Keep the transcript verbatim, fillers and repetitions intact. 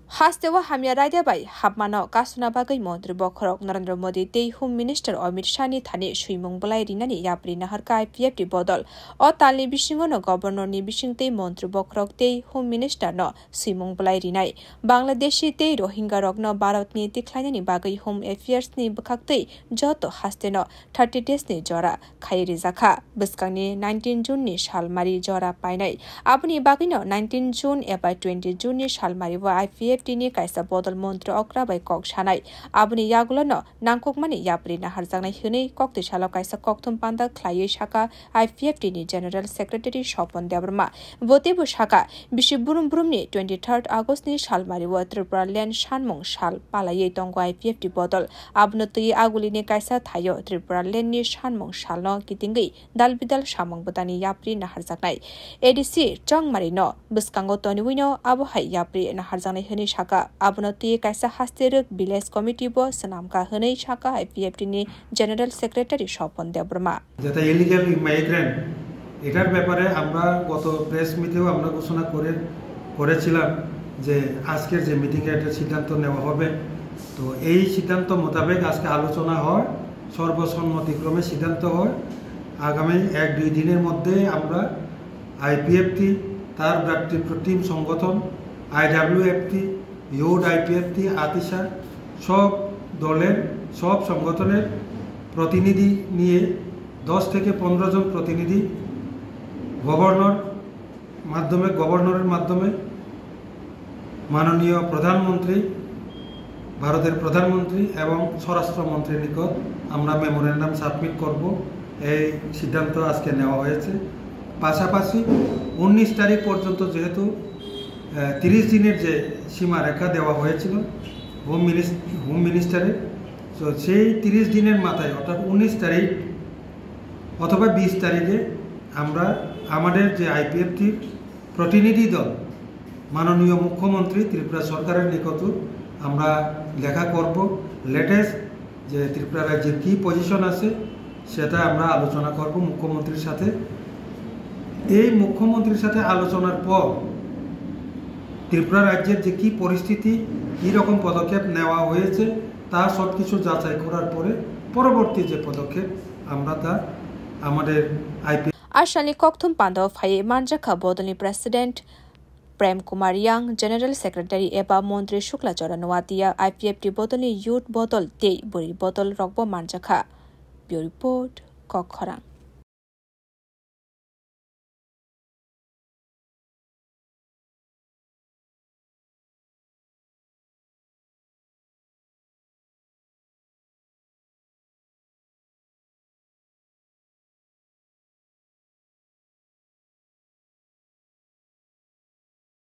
Hasteo hamya raida bai hapmano kasuna bagwi Montri bokhorok Narendra Modi tei Home Minister Amit Shah ni thani swimung bwlai rinani yapri naharkha I P F T bodol. O talni bisingo no Governor ni bising tei Montri bokhorok tei Home Minister no swimung bwlai rinai. Bangladeshi tei Rohingya rokno Bharat ni tikhlainani bagwi Home Affairs ni bwkhaktwi joto hasteno thirty days ni jora khai rijakha. Bwskangni nineteen June ni salmari jora painai. Aboni bagwino nineteen June eba twenty June ni salmari o I P F T ni kaisa bodol montri okra bai kok sanai. Aboni yagulono nangkukmani yapri naharjaknai hwnwi koktwi salo kaisa kokthum panda khlaiwi sakha I P F T ni General Secretary Sopon Debbarma. Bo teibo sakha, bisi brum brumni twenty third August ni salmari o Tripura Land sanmung sal palaiwi tongo I P F T bodol. Abono twi agulini kaisa thaio Tripura Land ni sanmung salno kitingwi dal bidal samung bwtani yapri naharjaknai. A D C Chongmari no bwskango toniwino abo hai yapri naharjaknai hwnwi sakha. Abono twi kaisa haste rwk Village Committee bo swnamkha hwnwi sakha I P F T ni General Secretary Sopon Debbarma. যেটা ইলিগ্যাল ইমাইগ্রেন্ট, এটার ব্যাপারে আমরা গত প্রেস মিটেও আমরা ঘোষণা করে করেছিলাম যে আজকের যে মিটিংয়ে একটা সিদ্ধান্ত নেওয়া হবে। তো এই সিদ্ধান্ত মোতাবেক আজকে আলোচনা হয়, সর্বসম্মতিক্রমে সিদ্ধান্ত হয়। আগামী এক দুই দিনের মধ্যে আমরা আইপিএফটি, তার ভ্রাতৃপ্রতিম সংগঠন আইডাব্লিউএফটি, ইউথ আইপিএফটি, আতিশা, সব দলের, সব সংগঠনের প্রতিনিধি নিয়ে দশ থেকে পনেরো জন প্রতিনিধি গভর্নর মাধ্যমে, গভর্নরের মাধ্যমে মাননীয় প্রধানমন্ত্রী, ভারতের প্রধানমন্ত্রী এবং স্বরাষ্ট্রমন্ত্রীর নিকট আমরা মেমোরেন্ডাম সাবমিট করব। এই সিদ্ধান্ত আজকে নেওয়া হয়েছে। পাশাপাশি উনিশ তারিখ পর্যন্ত যেহেতু, আহ, তিরিশ দিনের যে সীমারেখা দেওয়া হয়েছিল হোম মিনিস-, হোম মিনিস্টারের, তো সেই তিরিশ দিনের মাথায় অর্থাৎ উনিশ তারিখ অথবা বিশ তারিখে আমরা আমাদের যে আইপিএফটির প্রতিনিধি দল মাননীয় মুখ্যমন্ত্রী ত্রিপুরা সরকারের নিকট আমরা দেখা করব। লেটেস্ট যে ত্রিপুরা রাজ্যের কী পজিশন আছে সেটা আমরা আলোচনা করব মুখ্যমন্ত্রীর সাথে। এই মুখ্যমন্ত্রীর সাথে আলোচনার পর ত্রিপুরা রাজ্যের যে কী পরিস্থিতি, কী রকম পদক্ষেপ নেওয়া হয়েছে, তা সব কিছু যাচাই করার পরে পরবর্তী যে পদক্ষেপ আমরা তা আমাদের IP Asalni kokthum pando phaiwi manjakha bodolni President Prem Kumar Yang, General Secretary eba Montri Shukla Chora Noatia, I P F T bodolni youth bodol tei bwrwi bodol rokbo manjakha. Bureau Report, Kok Khorang.